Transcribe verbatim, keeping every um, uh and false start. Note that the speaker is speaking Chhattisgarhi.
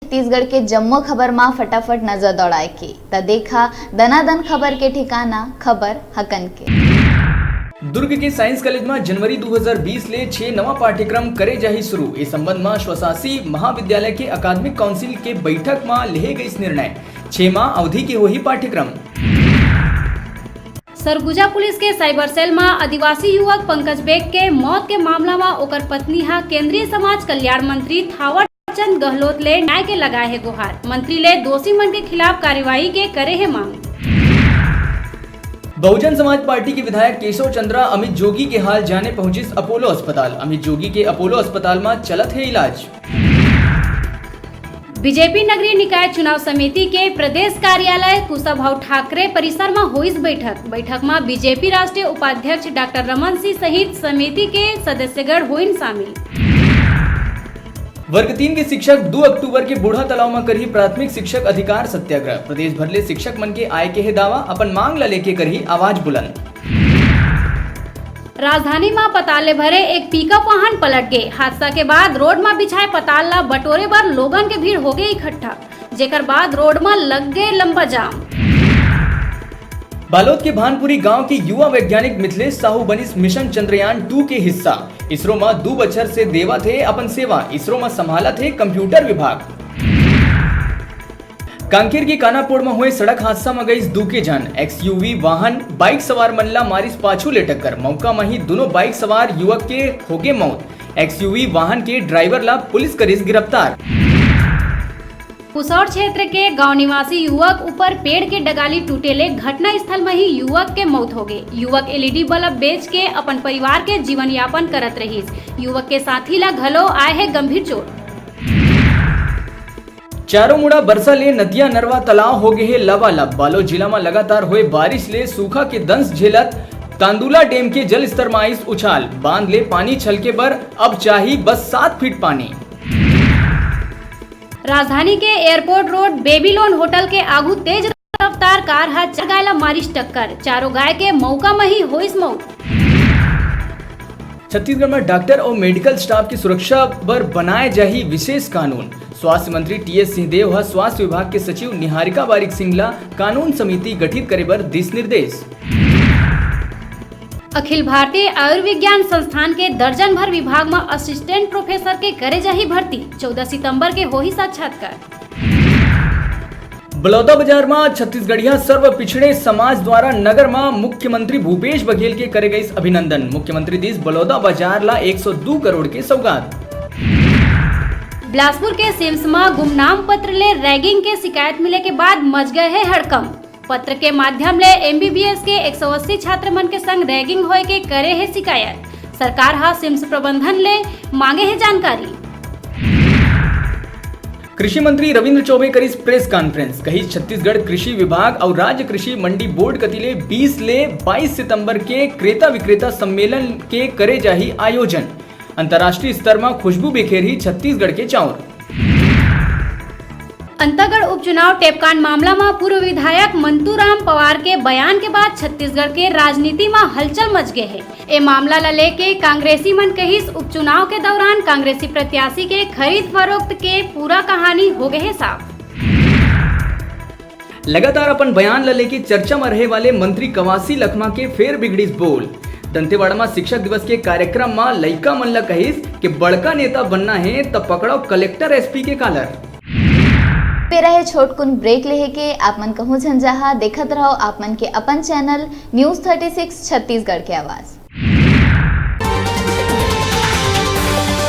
छत्तीसगढ़ के जम्मो खबर मा फटाफट नजर दौड़ाए के, त देखा दनादन खबर के ठिकाना, खबर हकन के। दुर्ग के साइंस कॉलेज मा जनवरी दू हज़ार बीस ले छह नवा पाठ्यक्रम करे जाही शुरू। ए संबंध मा स्वशासी महाविद्यालय के अकादमिक काउंसिल के बैठक मा लेहे गइस निर्णय। छह माह अवधि के होही पाठ्यक्रम। सरगुजा पुलिस के साइबर सेल मा आदिवासी युवक पंकज बेक के मौत के मामला मा ओकर पत्नी हा केंद्रीय समाज कल्याण मंत्री थावर चंद गहलोत ले न्याय के लगाए हे गुहार। मंत्री ले दोषी मन के खिलाफ कार्रवाई के करे हे मांग। बहुजन समाज पार्टी के विधायक केशव चंद्रा अमित जोगी के हाल जाने पहुंचिस अपोलो अस्पताल। अमित जोगी के अपोलो अस्पताल मा चलत हे इलाज। बीजेपी नगरीय निकाय चुनाव समिति के प्रदेश कार्यालय कुशाभाऊ ठाकरे परिसर मा होइस बैठक। बैठक मा बीजेपी राष्ट्रीय उपाध्यक्ष डॉक्टर रमन सिंह सहित समिति के सदस्यगण होइन शामिल। वर्ग तीन के शिक्षक दू अक्टूबर के बूढ़ा तालाब म करही प्राथमिक शिक्षक अधिकार सत्याग्रह। प्रदेश भर ले शिक्षक मन के आय के हे दावा, अपन मांग ल लेके करही आवाज बुलंद। राजधानी म पताल ले भरे एक पिकअप वाहन पलट गे। हादसा के बाद रोड म बिछाए पताल ल बटोरे बर लोगन के भीड़ होगे इकट्ठा, जेकर बाद रोड म लग गे लंबा जाम। बालोद के भानपुरी गांव के युवा वैज्ञानिक मिथिलेश साहू बनिस मिशन चंद्रयान टू के हिस्सा। इसरो म दू बछर से देवत हे अपन सेवा। इसरो म संभालत हे कंप्यूटर विभाग। कांकेर के कानापोड़ म होए सड़क हादसा म गइस दू के जान। एक्सयूवी वाहन बाइक सवार मन ला मारिस पाछू ले टक्कर। मौका म ही दुनों बाइक सवार युवक के होगे मौत। एक्सयूवी वाहन के ड्राइवर ला पुलिस करिस गिरफ्तार। पुसौर क्षेत्र के गांव निवासी युवक ऊपर पेड़ के डगाली टूटे ले घटना स्थल म ही युवक के मौत होगे। युवक एलईडी बल्ब बेच के अपन परिवार के जीवन यापन करत रहिस। युवक के साथी ला घलो आए हे गंभीर चोट। चारों मुड़ा बरसा ले नदिया नरवा तालाब होगे हे लबालब। बालोद जिला म लगातार होए बारिश ले सूखा के दंश झेलत तांदुला डैम के जलस्तर म आइस उछाल। बांध ले पानी छलके बर अब चाही बस सात फीट पानी। राजधानी के एयरपोर्ट रोड बेबीलोन होटल के आगू तेज रफ्तार कार ह चार गाय ला मारिस टक्कर। चारों गाय के मौका म ही होइस मौत। छत्तीसगढ़ म डॉक्टर अउ मेडिकल स्टाफ की सुरक्षा बर बनाए जाही विशेष कानून। स्वास्थ्य मंत्री टीएस सिंहदेव ह स्वास्थ्य विभाग के सचिव निहारिका बारिक सिंह ला कानून समिति गठित करे बर दिस निर्देश। अखिल भारतीय आयुर्विज्ञान संस्थान के दर्जन भर विभाग म असिस्टेंट प्रोफेसर के करे जाही भर्ती। चौदह सितंबर के होही साक्षात्कार। बलौदाबाजार म छत्तीसगढ़िया सर्व पिछड़े समाज द्वारा नगर म मुख्यमंत्री भूपेश बघेल के करे गइस अभिनंदन। मुख्यमंत्री दिस बलौदाबाजार ला एक सौ दू करोड़ के सौगात। बिलासपुर के सिम्स म गुमनाम पत्र ले रैगिंग के शिकायत मिले के बाद मच गए हे हड़कंप। पत्र के माध्यम ले एमबीबीएस के एक सौ अस्सी छात्र मन के संग रैगिंग होए के करे हे शिकायत। सरकार ह सिम्स प्रबंधन ले मांगे हे जानकारी। कृषि मंत्री रविंद्र चौबे करिस प्रेस कॉन्फ्रेंस, कहिस छत्तीसगढ़ कृषि विभाग अउ राज्य कृषि मंडी बोर्ड कति ले बीस ले बाईस सितंबर के क्रेता विक्रेता सम्मेलन के करे जाही आयोजन। अंतर्राष्ट्रीय स्तर म खुशबू बिखेरही छत्तीसगढ़ के चाउर। अंतागढ़ उपचुनाव टेपकांड मामला म पूर्व विधायक मंतूराम पवार के बयान के बाद छत्तीसगढ़ के राजनीति म हलचल मच गे हे। ए मामला ल लेके कांग्रेसी मन कहिस, उपचुनाव के दौरान कांग्रेसी प्रत्याशी के खरीद फरोख्त के पूरा कहानी हो गे हे साफ। लगातार अपन बयान ल लेके चर्चा म रहे वाले मंत्री कवासी लखमा के फेर बिगड़िस बोल। दंतेवाड़ा म शिक्षक दिवस के कार्यक्रम म लइका मन ल कहिस कि बड़का नेता बनना हे त पकड़ो कलेक्टर एसपी के कॉलर। बेरा हे छोटकुन ब्रेक लेहे के। आप मन कहूं झन जाहा, देखत रहो आप मन के अपन channel news thirty six Chhattisgarh के आवाज़।